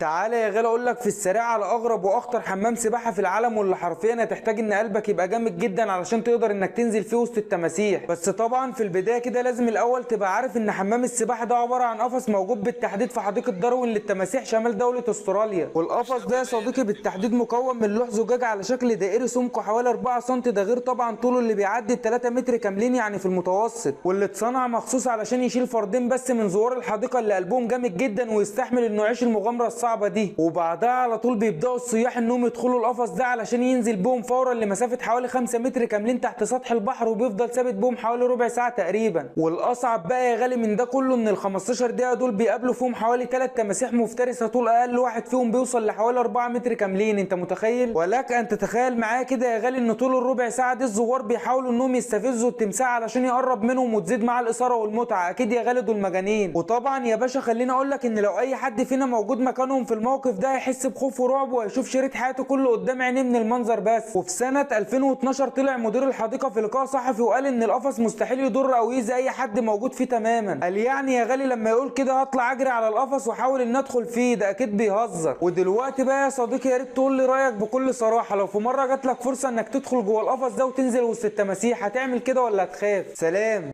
تعالى يا غالي اقول لك في السريع على اغرب واخطر حمام سباحة في العالم، واللي حرفيا هتحتاج ان قلبك يبقى جامد جدا علشان تقدر انك تنزل فيه وسط التماسيح. بس طبعا في البداية كده لازم الاول تبقى عارف ان حمام السباحة ده عبارة عن قفص موجود بالتحديد في حديقة داروين للتماسيح شمال دولة استراليا. والقفص ده يا صديقي بالتحديد مكون من لوح زجاج على شكل دائري سمكة حوالي 4 سم، ده غير طبعا طوله اللي بيعدي 3 متر كاملين يعني في المتوسط، واللي اتصنع مخصوص علشان يشيل فردين بس من زوار الحديقة اللي قلبهم جامد جدا ويستحمل انه يعيش المغامرة الصعبة دي. وبعدها على طول بيبداوا السياح انهم يدخلوا القفص ده علشان ينزل بهم فورا لمسافة حوالي 5 متر كاملين تحت سطح البحر، وبيفضل ثابت بهم حوالي ربع ساعة تقريبا. والاصعب بقى يا غالي من ده كله ان ال 15 دقيقة دول بيقابلوا فيهم حوالي 3 تماسيح مفترسة طول اقل واحد فيهم بيوصل لحوالي 4 متر كاملين، انت متخيل؟ ولك ان تتخيل معايا كده يا غالي ان طول الربع ساعة دي الزوار بيحاولوا انهم يستفزوا التمساح علشان يقرب منهم وتزيد معاه الاثارة والمتعة. اكيد يا غالي دول مجانين. وطبعا يا باشا خليني اقول لك ان لو اي حد فينا موجود مكانهم في الموقف ده هيحس بخوف ورعب وهيشوف شريط حياته كله قدام عينيه من المنظر بس. وفي سنة 2012 طلع مدير الحديقة في لقاء صحفي وقال ان القفص مستحيل يضر او يأذي اي حد موجود فيه تماما. قال يعني يا غالي لما يقول كده هطلع اجري على القفص واحاول ان ادخل فيه، ده اكيد بيهزر. ودلوقتي بقى يا صديقي يا ريت تقول لي رايك بكل صراحة، لو في مرة جات لك فرصة انك تدخل جوه القفص ده وتنزل وسط التماسيح هتعمل كده ولا هتخاف؟ سلام.